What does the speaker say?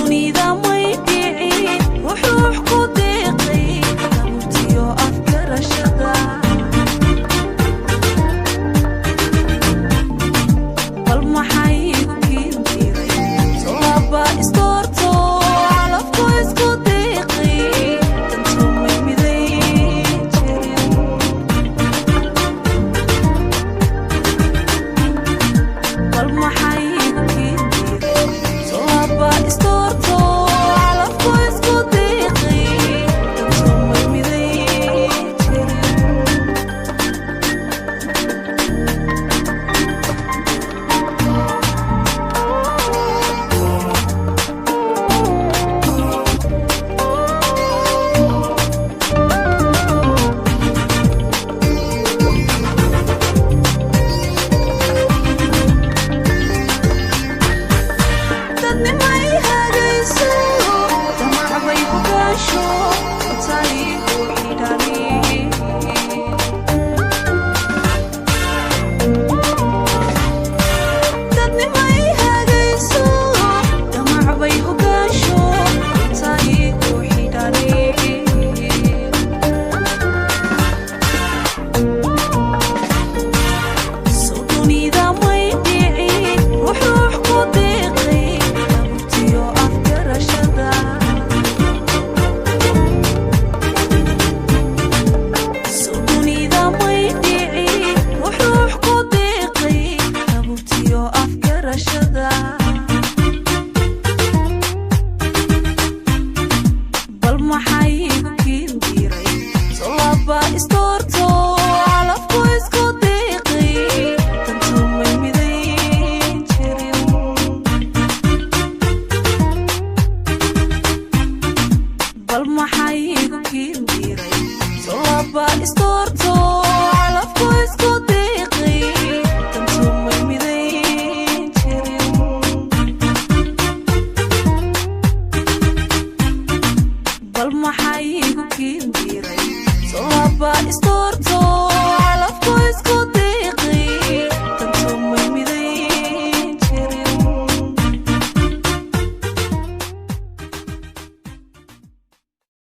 Dunida may dhicin ruux ruux ku deeqay dabuurtiyo afgarashada. Bal maxay igu kiindiray solaba isdoorto calafku isku deeqay dantumay miday jirin. Bal maxay igu kiindiray solaba isdoorto calafku isku deeqay dantumay miday jirin. Dadnimay hagayso damacbay hogaasho taariikhu xidhani. Dadnimay hagayso damacbay hogaasho taariikhu xidhani. Soo dunida may dhicin ruux ruux ku deeqay dabuurtiyo afgarashada. Soo dunida may dhicin ruux ruux ku deeqay dabuurtiyo afgarashada. Bal maxay igu kiindiray solaba isdoorto calafku isku deeqay dantumay miday jirin. Bal maxay igu kiindiray solaba isdoorto calafku isku deeqay dantumay miday jirin. Bal maxay igu kiindiray solaba isdoorto